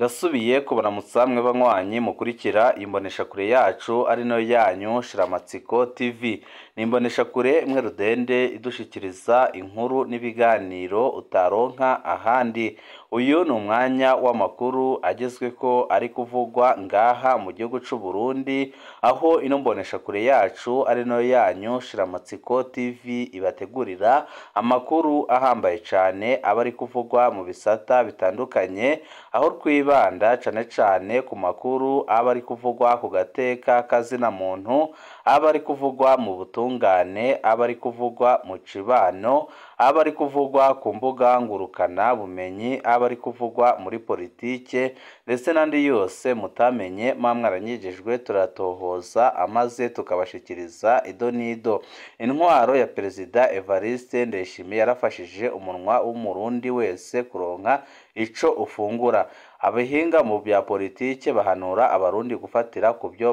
Ndasubiye kubaramutsa mwe banywanyi mukurikira imboneshakure yacu ari nayo yanyu Shiramatsiko TV. Ni imboneshakure imwe rudende idushikiriza inkuru n'ibiganiro utaronka ahandi. Uyu ni umwanya w'amakuru agezweko ari kuvugwa ngaha mu gihugu c'u Burundi, aho ino mboneshakure yacu ari nayo yanyu Shiramatsiko TV ibategurira amakuru ahambaye cane aba ari kuvugwa mu bisata bitandukanye, aho twibanda cane cane ku makuru aba ari kuvugwa ku gateka kazina muntu, aba ari kuvugwa mu butungane, aba ari kuvugwa mu cibano, aba ari kuvugwa ku mbuga ngurukana bumenyi, aba ari kuvugwa muri politike ndetse n'andi yose mutamenye mwa mwaranyigijwe, turatohoza amaze tukabashikiriza ido n'ido. Intwaro ya Perezida Evariste Ndayishimiye yarafashije umunwa w'umurundi wese kuronka ico ufungura. Abahinga mu bya politike bahanura abarundi gufatira ku byo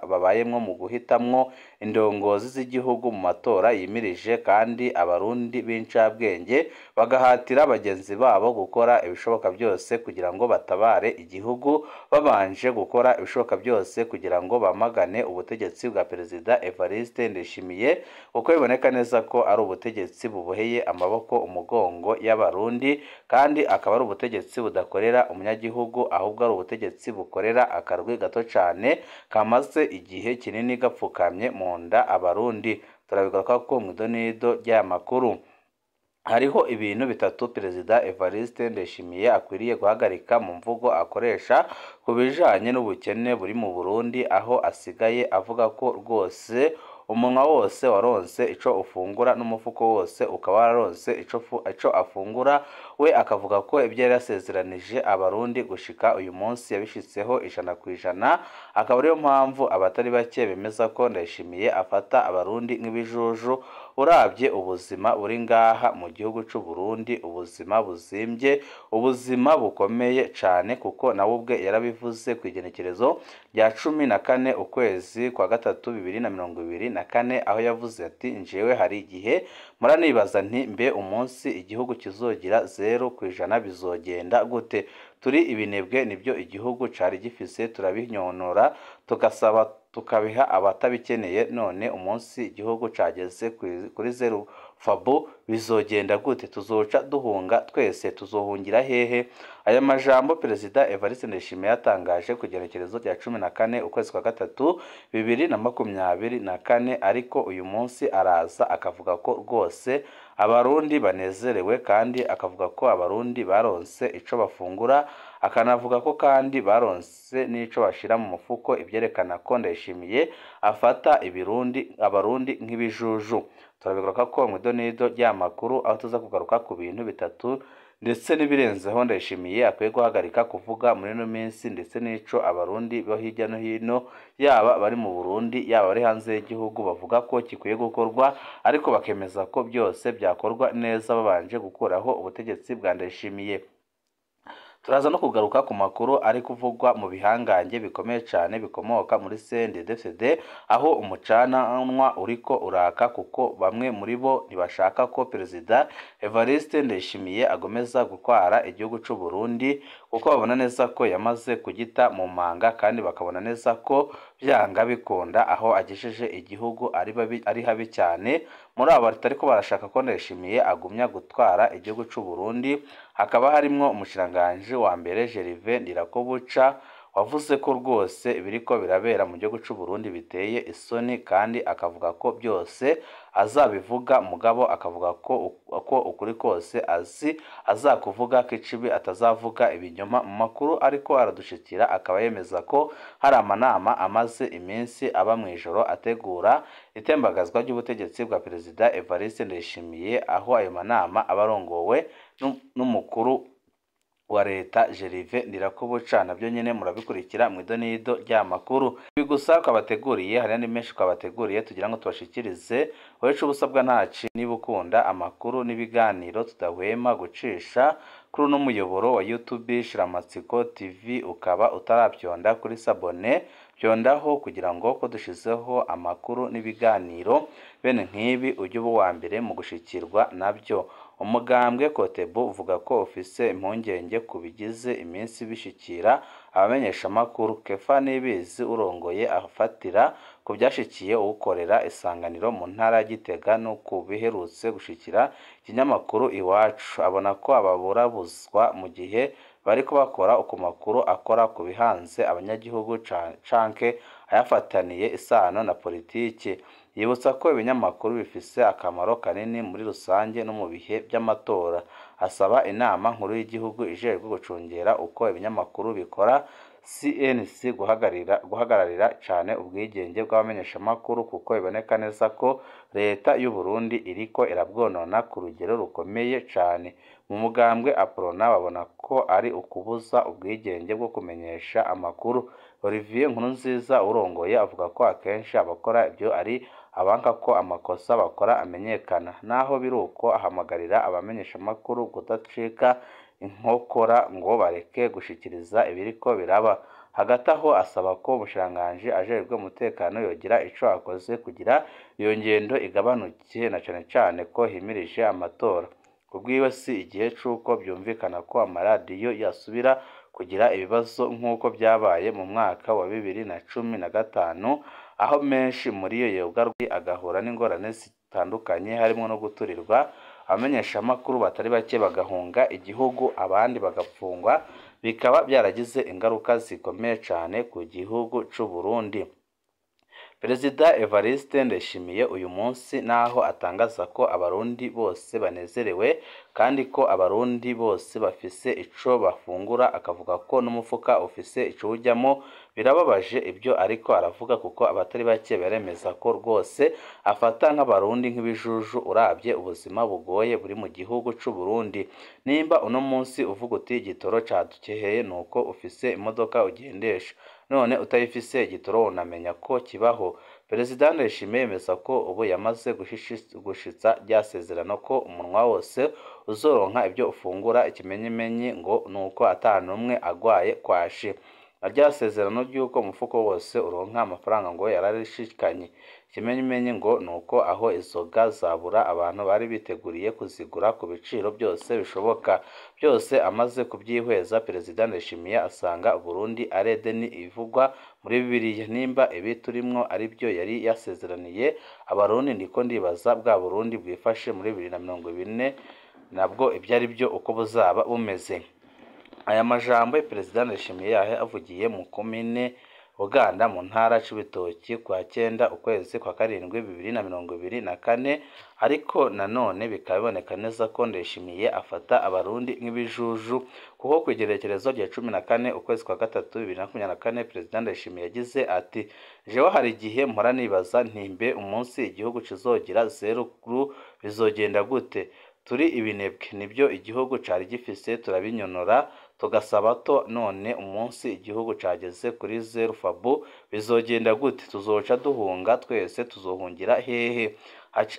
babayemwo mu guhitamwo indongozi z'igihugu mu matora yimirije, kandi abarundi b'incabwenge bagahatira bagenzi babo gukora ibishoboka byose kugira ngo batabare igihugu, babanje gukora ibishoboka byose kugira ngo bamagane ubutegetsi bwa Perezida Evariste Ndayishimiye, kuko biboneka neza ko ari ubutegetsi buboheye amaboko umugongo y'abarundi, kandi akaba ari ubutegetsi budakorera umunyagihugu, ahubwo ari ubutegetsi bukorera akarwi gato cane kamaze igihe kinini gapfukamye mu nda abarundi. Turabigaruka ko mu idonido ry'aya makuru. Hariho ibintu bitatu Perezida Evariste Ndayishimiye akwiriye guhagarika mu mvugo akoresha ku bijanye n'ubukene buri mu Burundi, aho asigaye avuga ko rwose umunwa wose waronse ico ufungura n'umufuko wose ukaba wararonse ico afungura. We akavuga ko ibyo yari yasezeranije abarundi gushika uyu munsi yabishitseho 100%, akaba ariyo mpamvu abatari bake bemeza ko Ndayishimiye afata abarundi nk'ibijuju. Uravye ubuzima buri ngaha mu gihugu c'u Burundi, ubuzima buzimbye, ubuzima bukomeye cane, kuko nawe ubwe yarabivuze ku igenekerezo rya 14 ukwezi kwa gatatu 2024, aho yavuze ati: njewe hari igihe muranibaza nti mbe umunsi igihugu kizogira 0% bizogenda gute? Turi ibinebwe, nibyo igihugu cari gifise turabinyonora tugasaba tukabiha abatabikeneye, none umunsi igihugu cageze kuri 0 fabu bizogenda gute? Tuzoca duhunga twese, tuzohungira hehe? Aya majambo Perezida Evariste Ndayishimiye yatangaje ku igenekerezo rya 14 ukwezi kwa gatatu 2024, ariko uyu munsi araza akavuga ko rwose abarundi banezerewe, kandi akavuga ko abarundi baronse ico bafungura, akanavuga ko kandi baronse n'ico bashira mu mufuko, ivyerekana ko Ndayishimiye afata abarundi nk'ibijuju. Turabigaruka ko mu idonido ry'amakuru, aho tuza kugaruka ku bintu bitatu ndetse n'ibirenzeho Ndayishimiye akwiye guhagarika kuvuga muri ino minsi, ndetse n'ico abarundi bo hirya no hino, yaba bari mu Burundi yaba bari hanze y'igihugu, bavuga ko gikwiye gukorwa, ariko bakemeza ko byose byakorwa neza babanje gukuraho ubutegetsi bwa Ndayishimiye. Turaza no kugaruka ku makuru ari kuvugwa mu bihangange bikomeye cane bikomoka muri CNDD-FDD, aho umucananwa uriko uraka, kuko bamwe muri bo ntibashaka ko Perezida Evariste Ndayishimiye agomeza gutwara igihugu c'u Burundi, kuko babona neza ko yamaze kugita mu manga, kandi bakabona neza ko byanga bikunda aho agejeje igihugu ari habi cyane. Muri abo batariko barashaka ko Ndayishimiye agumya gutwara igihugu c'u Burundi hakaba harimwo umushikiranganji wa mbere Gervais Ndirakobuca, wavuze ko rwose ibiriko birabera mu gihugu c'u Burundi biteye isoni, kandi akavuga ko byose azabivuga, mugabo akavuga ko ukuri kose azi azakuvuga, ko icibi atazavuga ibinyoma. Mu makuru ariko aradushikira akaba yemeza ko hari amanama amaze iminsi aba mw'ijoro ategura itembagazwa ry'ubutegetsi bwa Perezida Evariste Ndayishimiye, aho ayo manama aba arongowe n'umukuru wa leta Gervais Ndirakobuca. Nabyo nyene murabikurikira mu idonido ry'amakuru. Ibi gusa twabateguriye, hari n'andi menshi twabateguriye tugira ngo tubashikirize. Wewe ubusabwa ntaci, niba ukunda amakuru n'ibiganiro tudahwema gucisha kuri uno muyoboro wa YouTube Shiramatsiko TV, ukaba utarabyonda kuri sabone, byondaho kugira ngo ko dushizeho amakuru n'ibiganiro bene nk'ibi ujye uba uwa mbere mu gushikirwa nabyo. Umugambwe Kotebu uvuga ko ufise impungenge ku bigize iminsi bishikira abamenyeshamakuru. Kefa Nibizi urongoye afatira ku vyashikiye uwukorera Isanganiro mu ntara ya Gitega no ku biherutse gushikira ikinyamakuru Iwacu. Abona ko ababurabuzwa mu gihe bariko bakora ku makuru akora ku bihanze abanyagihugu canke ayafataniye isano na politiki. Yibutsa ko ibinyamakuru bifise akamaro kanini muri rusange no mu bihe vy'amatora. Asaba inama nkuru y'igihugu ijejwe gucungera uko ibinyamakuru bikora CNC guhagararira cane ubwigenge bw'abamenyeshamakuru, kuko biboneka neza ko leta y'u Burundi iriko irabwonona ku rugero rukomeye cane. Mu mugambwe Aprona babona ko ari ukubuza ubwigenge bwo kumenyesha amakuru. Olivier Nkurunziza urongoye avuga ko akenshi abakora ivyo ari abanka ko amakosa bakora amenyekana. Naho biruko ahamagarira abamenyeshamakuru kudacika inkokora ngo bareke gushikiriza ibiriko biraba. Hagati aho asaba ko umushikiranganji ajejwe umutekano yogira ico akoze kugira iyo ngendo igabanuke, na cane cane ko himirije amatora. Kubwiwe si igihe c'uko vyumvikana ko amaradiyo yasubira kugira ibibazo nk'uko vyabaye mu mwaka wa 2015, aho menshi muri yo yugarwa agahura n'ingorane zitandukanye harimwo no guturirwa, abamenyeshamakuru batari bake bagahunga igihugu, abandi bagapfungwa, bikaba vyaragize ingaruka zikomeye cane ku gihugu c'u Burundi. Perezida Evariste Ndayishimiye uyu munsi naho atangaza ko abarundi bose banezerewe kandi ko abarundi bose bafise ico bafungura, akavuga ko n'umufuka ufise ico ujyamo, birababaje ibyo ariko aravuga, kuko abatari bake baremeza ko rwose afata nk'abarundi nk'ibijuju uravye ubuzima bugoye buri mu gihugu c'u Burundi. Nimba uno munsi uvuga uti igitoro cadukeheye nuko ufise imodoka ugendesha, none utayifise igitoro unamenya ko kibaho. Perezida Ndayishimiye yemeza ko ubu yamaze gushitsa rya sezerano ko umunwa wose uzoronka ibyo ufungura, ikimenyimenyi ngo nuko ata n'umwe agwaye kwashi. Na rya sezerano ry'uko umufuko wose uronka amafaranga ngo yararishikanye. Ikimenyimenyi ngo nuko aho izoga zabura abantu bari biteguriye kuzigura ku biciro byose bishoboka. Byose amaze kubyihweza, Perezida Ndayishimiye asanga Burundi ari Edeni ivugwa muri Bibiliya. Nimba ibi turimwo ari byo yari yasezeraniye abarundi, ndiko ndibaza bwa Burundi bwifashe muri 2040 nabwo ibyo ari byo uko buzaba bumeze. Aya majambo Perezida Ndayishimiye yahe avugiye mu komine Buganda mu ntara Cibitoki kwa 9 ukwezi kwa 7 2024, ariko nanone bikaba biboneka neza ko Ndayishimiye afata abarundi nk'ibijuju, kuko ku igerekerezo rya 14 ukwezi kwa 3 2024 Perezida Ndayishimiye yagize ati: jewe hari igihe mpora nibaza ntimbe umunsi igihugu kizogira zeru bizogenda gute? Turi ibinebwe, nibyo igihugu cari gifise turabinyonora tugasaba to, none umunsi igihugu cageze kuri zeru fabu bizogenda gute? Tuzoca duhunga twese, tuzohungira hehe?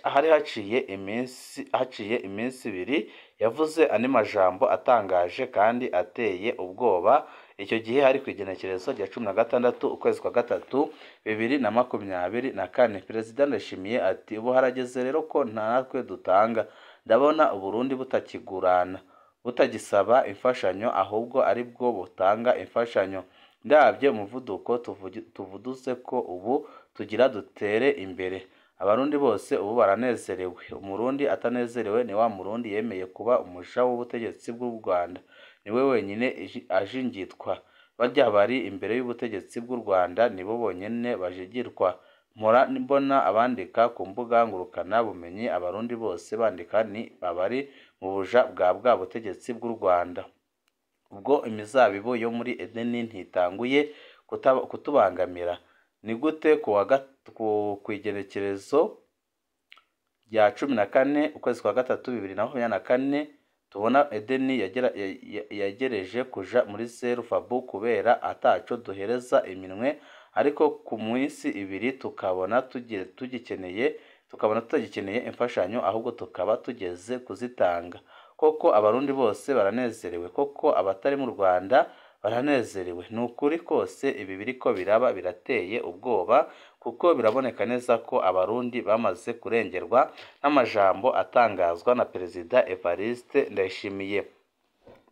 Hari haciye iminsi ibiri yavuze andi majambo atangaje kandi ateye ubwoba. Icyo gihe hari ku igenekerezo rya 16 ukwezi kwa 3 2024. Perezida Ndayishimiye ati: ubu harageze rero ko natwe dutanga. Ndabona Uburundi butakigurana, butagisaba imfashanyo, ahubwo ari bwo butanga imfashanyo. Ndabye umuvuduko tuvudutse ko ubu tugira dutere imbere. Abarundi bose ubu baranezerewe. Umurundi atanezerewe ni wa murundi yemeye kuba umuja w'ubutegetsi bw'u Rwanda, niwe wenyine ajingitwa. Barya bari imbere y'ubutegetsi bw'u Rwanda nibo bonyene bajigirwa. Mpora mbona abandika ku mbuga ngurukana bumenyi, abarundi bose bandika ni abari mu buja bwa butegetsi bw'u Rwanda. Ubwo imizabibu yo muri Edeni ntitanguye kutubangamira. Ni gute ku igenekerezo rya 14 ukwezi kwa 3 2024 tubona Edeni yagereje kuja muri zeru fabu kubera ataco duhereza iminwe, ariko ku minsi ibiri tukabona tugikeneye, tukabona tutagikeneye imfashanyo, ahubwo tukaba tugeze kuzitanga. Koko abarundi bose baranezerewe, koko abatari mu Rwanda baranezerewe. Ni ukuri kose ibi biriko biraba birateye ubwoba, kuko biraboneka neza ko Abarundi bamaze kurengerwa n'amajambo atangazwa na Perezida Evariste Ndayishimiye.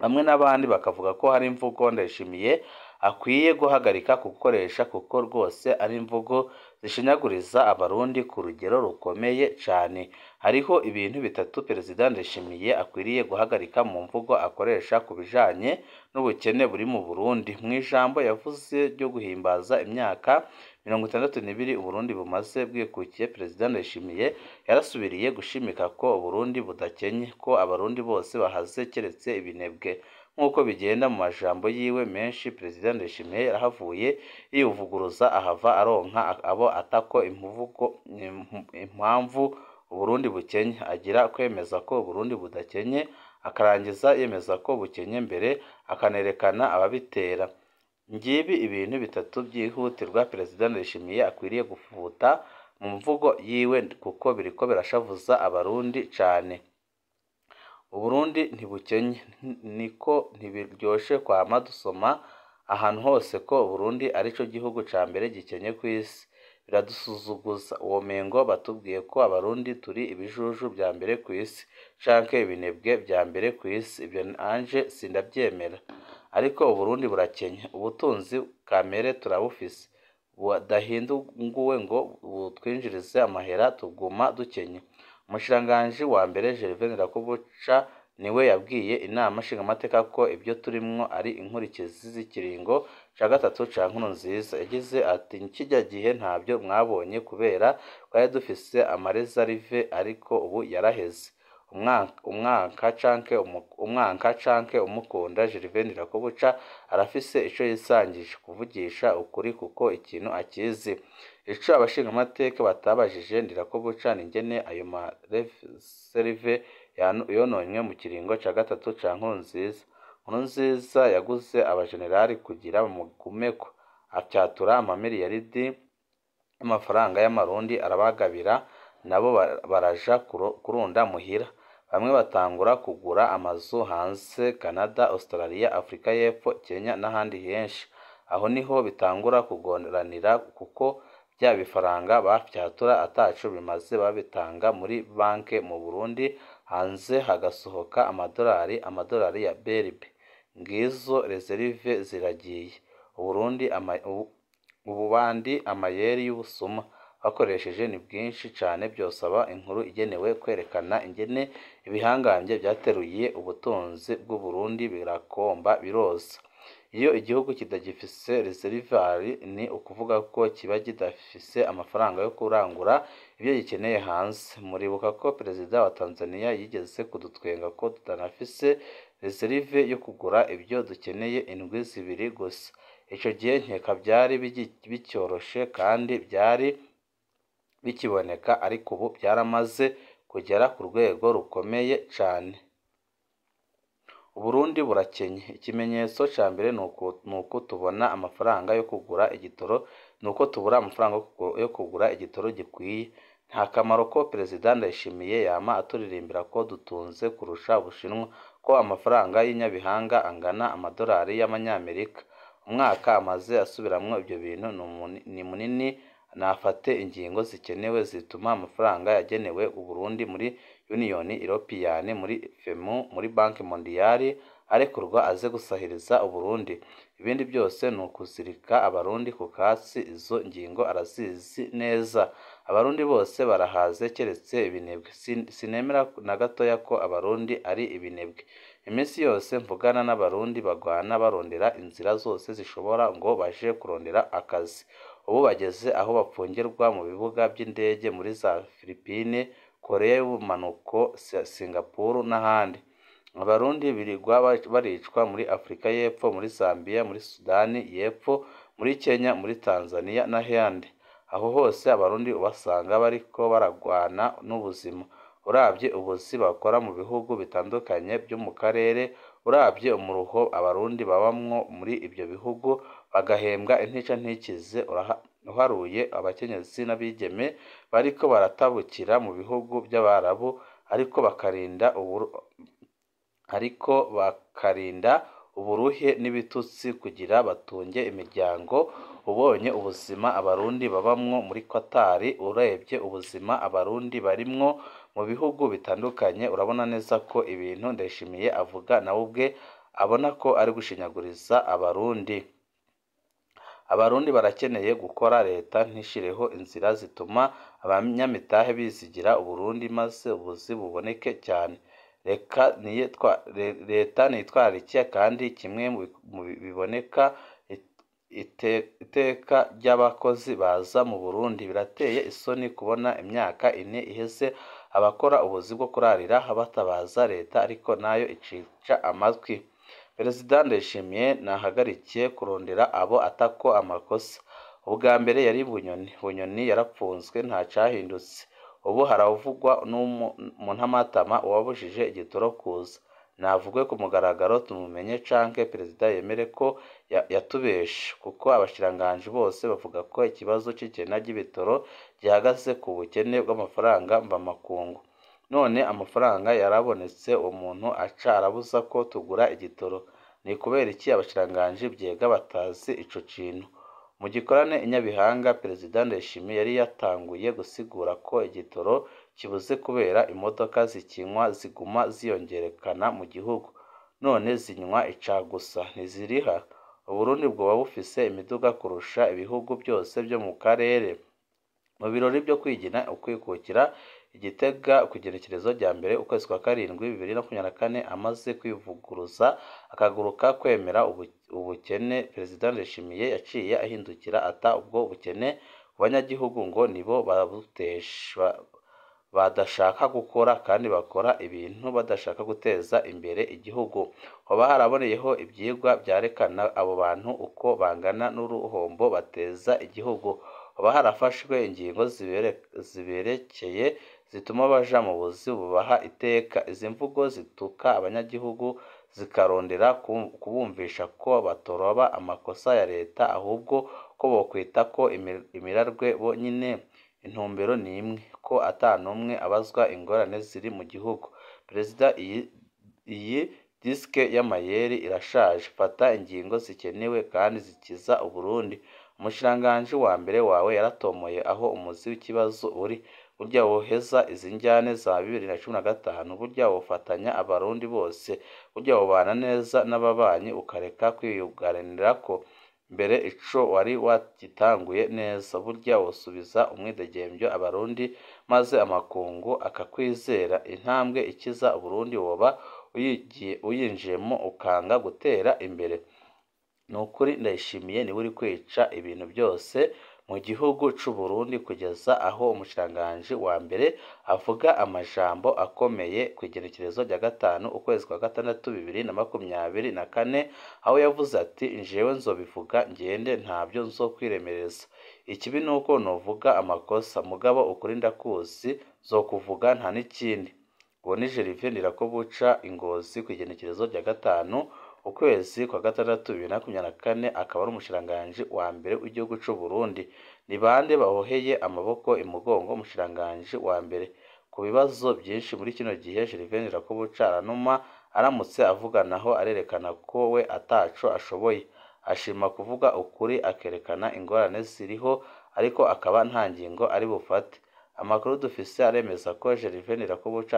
Bamwe n'abandi bakavuga ko hari imvugo Ndayishimiye akwiye guhagarika gukoresha, kuko rwose ari imvugo zishinyaguriza Abarundi ku rugero rukomeye cane. Hariho ibintu bitatu Perezida Ndayishimiye akwiriye guhagarika mu mvugo akoresha ku bijanye n'ubukene buri mu Burundi. Mu ijambo yavuze ryo guhimbaza imyaka 62 Uburundi bumaze bwikukiye, Perezida Ndayishimiye yarasubiriye gushimika ko Uburundi budakenye, ko Abarundi bose bahaze keretse ibinebwe. Nk'uko bigenda mu majambo yiwe menshi, Perezida Ndayishimiye yarahavuye yivuguruza, ahava aronka abo atako impamvu Uburundi bukenye, agira kwemeza ko Uburundi budakenye, akarangiza yemeza ko bukenye mbere akanerekana ababitera. Ngibi ibintu bitatu byihutirwa Perezida Ndayishimiye akwiriye gufuta mu mvugo yiwe, kuko biriko birashavuza Abarundi cane. Uburundi ntibukenye, niko ntibiryoshe kwama dusoma ahantu hose ko Uburundi arico gihugu ca mbere gikenye kw'isi. Biradusuzuguza, womengo batubwiye ko Abarundi turi ibijuju vya mbere kw'isi canke ibinebwe vya mbere kw'isi. Ivyo nanje sindavyemera, ariko Uburundi burakenye, ubutunzi kamere turabufise, budahinguwe ngo butwinjirize amahera tuguma dukenye. Umushikiranganji wa mbere Gervais Ndirakobuca niwe yabwiye inama nshingamateka ko ibyo turimwo ari inkurikizi z'ikiringo ca gatatu ca Nkurunziza. Yagize ati: "Kirya gihe ntavyo mwabonye kubera twari dufise amarezerive, ariko ubu yaraheze." Umwanka canke umukunda, Gervais Ndirakobuca arafise ico yisangije, kuvugisha ukuri kuko ikintu akizi. Ico abashingamateka batabajije Ndirakobuca ni ingene ayo mareserive yononywe mu kiringo ca gatatu ca Nkurunziza. Nkurunziza yaguze abajenerali kugira bamugumeko, afyatura amamiliyaridi y'amafaranga y'amarundi arabagabira, nabo baraja kurunda muhira. Bamwe batangura kugura amazu hanze, Canada, Australia, Afrika y'Epfo, Kenya n'ahandi henshi. Aho niho bitangura kugoranira, kuko bya bifaranga bafyatura ataco bimaze babitanga muri banke mu Burundi, hanze hagasohoka amadolari, amadolari ya BRB. Ngizo rezerive ziragiye. Uburundi ububandi amayeri y'ubusuma bakoresheje ni bwinshi cane, byosaba inkuru igenewe kwerekana ingene ibihangange vyateruye ubutunzi bw'Uburundi birakomba biroza. Iyo igihugu kitagifise reservoir, ni ukuvuga ko kiba kidafise amafaranga yo kurangura ivyo gikeneye hanze. Muribuka ko Perezida wa Tanzania yigeze kudutwenga ko tutanafise reserve yo kugura ibyo dukeneye indwi zibiri gusa. Ico gihe nkeka vyari bicyoroshe kandi byari bikiboneka, ariko ubu byaramaze kugera ku rwego rukomeye cane. Uburundi burakenye. Ikimenyetso ca mbere nuko tubona amafaranga yo kugura igitoro, nuko tubura amafaranga yo kugura igitoro gikwiye. Nta kamaro ko Perezida Ndayishimiye yama aturirimbira ko dutunze kurusha Ubushinwa, ko amafaranga y'inyabihanga angana amadolari y'amanyamerika. Umwaka amaze asubiramwo ivyo bintu ni munini, nafate ingingo zikenewe zituma amafaranga yagenewe Uburundi muri Union European, muri FMI, muri Banque Mondiale arekurwa aze gusahiriza Uburundi. Ibindi byose ni ukuzirika Abarundi ku katsi, izo ngingo arazizi neza. Abarundi bose barahaze keretse ibinebwe. Sinemera na gatoya ko Abarundi ari ibinebwe. Iminsi yose mvugana n'Abarundi bagwana barondera inzira zose zishobora ngo baje kurondera akazi. Ubu bageze aho bapfungirwa mu bibuga by'indege muri za Philippines, Korea y'Ubumanuko, Singapore n'ahandi. Abarundi birirwa baricwa muri Afrika y'Epfo, muri Zambia, muri Sudani y'Epfo, muri Kenya, muri Tanzania n'ahandi. Aho hose Abarundi ubasanga bariko baragwana n'ubuzima. Uravye ubuzi bakora mu bihugu bitandukanye byo mu karere, uravye umuruho Abarundi babamwo muri ibyo bihugu bagahembwa intica ntikize, uharuye abakenyezi n'abigeme bariko baratabukira mu bihugu by'Abarabu, ariko bakarinda uburuhe n'ibitutsi kugira batunge imiryango. Ubonye ubuzima abarundi babamwo muri Qatar, urebye ubuzima abarundi barimwo mu bihugu bitandukanye, urabona neza ko ibintu Ndayishimiye avuga nawe ubwe abona ko ari gushinyaguriza abarundi. Abarundi barakeneye gukora, leta ntishireho inzira zituma abanyamitahe bizigira Uburundi maze ubuzi buboneke cyane. Leta nitwararike kandi kimwe mu biboneka iteka ry'abakozi baza mu Burundi. Birateye isoni kubona imyaka 4 iheze abakora ubuzi bwo kurarira batabaza leta, ariko nayo icica amatwi. Perezida Ndayishimiye nahagarike kurondera abo atako amakosa. Ubwa mbere yari Bunyoni, Bunyoni yarapfunzwe nta cahindutse. Ubu haravugwa mu ntamatama uwabujije igitoro kuza. Navugwe ku mugaragaro tumumenye, canke perezida yemere ko yatubeshe, kuko abashikiranganji bose bavuga ko ikibazo c'ikena ry'ibitoro gihagaze ku bukene bw'amafaranga mvamakungu. None amafaranga yarabonetse, uwo muntu aca arabuza ko tugura igitoro. Ni kubera iki abashikiranganji vyega batazi ico kintu? Mu gikorane i Nyabihanga, Perezida Ndayishimiye yari yatanguye gusigura ko igitoro kibuze kubera imodoka zikinywa ziguma ziyongerekana mu gihugu. None zinywa icagusa, ntiziriha. Uburundi bwoba bufise imiduga kurusha ibihugu byose vyo mu karere. Mu birori vyo kwigina ukwikukira i Gitega kw'igenekerezo rya 1 ukwezi kwa 7 2024, amaze kwivuguruza akaguruka kwemera ubukene, Perezida Ndayishimiye yaciye ahindukira ata ubwo bukene ku banyagihugu ngo nibo babutesha, badashaka gukora kandi bakora ibintu badashaka guteza imbere igihugu. Hoba haraboneyeho ivyigwa vyerekana abo bantu uko bangana n'uruhombo bateza igihugu. Hoba harafashwe ingingo ziberekeye zituma baja mu buzi bubaha iteka. Izi mvugo zituka abanyagihugu zikarondera kubumvisha ko batoroba amakosa ya leta, ahubwo ko bokwitako imirarwe bo nyene. Intumbero ni imwe, ko ata n'umwe abazwa ingorane ziri mu gihugu. Perezida, iyi disque y'amayeri irashaje. Fata ingingo zikenewe kandi zikiza Uburundi. Umushikiranganji wa mbere wawe yaratomoye aho umuzi w'ikibazo uri. Burya woheza izi njyane za 2015, burya wofatanya abarundi bose, burya wobana neza n'ababanyi ukareka kwiyugaranirako mbere ico wari wagitanguye neza, burya wosubiza umwidegemvyo abarundi maze amakungu akakwizera. Intambwe ikiza Uburundi woba uyinjiyemo ukanga gutera imbere. Nukuri Ndayishimiye niwe uri kwica ibintu byose mu gihugu c'Uburundi, kugeza aho umushikiranganji wa mbere avuga amajambo akomeye kw'igenekerezo rya 5 ukwezi kwa 6 2024, aho yavuze ati: "Jewe nzobivuga ngende, ntavyo nzokwiremereza. Ikibi nuko novuga amakosa, mugabo ukuri ndakuzi, nzokuvuga nta n'ikindi." Uwo ni Gervais Ndirakobuca i Ngozi kw'igenekerezo rya 5 ukwezi kwa 6 2024, akaba ari umushikiranganji wa mbere w'igihugu c'Uburundi. Ni bande baboheye amaboko imugongo umushikiranganji wa mbere? Ku bibazo byinshi muri kino gihe, Gervais Ndirakobuca aranuma. Aramutse avuganaho arerekana ko we ataco ashoboye. Ashima kuvuga ukuri akerekana ingorane ziriho, ariko akaba nta ngingo ari bufate. Amakuru dufise aremeza ko Gervais Ndirakobuca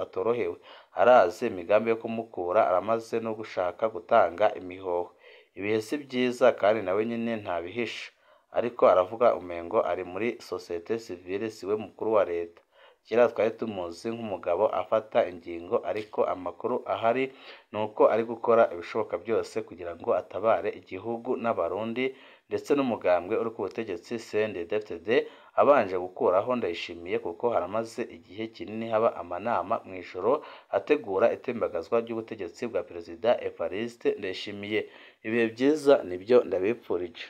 atorohewe. Arazi imigambi yo kumukura, aramaze no gushaka gutanga imihoho. Ibihe si vyiza kandi nawe nyene ntabihisha, ariko aravuga umengo ari muri societe civile, siwe mukuru wa leta. Kera twari tumuzi nk'umugabo afata ingingo, ariko amakuru ahari nuko ari gukora ibishoboka byose kugira ngo atabare igihugu n'abarundi, ndetse n'umugambwe uri ku butegetsi CNDD-FDD, abanje gukuraho Ndayishimiye, kuko haramaze igihe kinini haba amanama mw'ijoro ategura itembagazwa ry'ubutegetsi bwa Perezida Evariste Ndayishimiye. Ibihe vyiza nibyo ndabipfurije.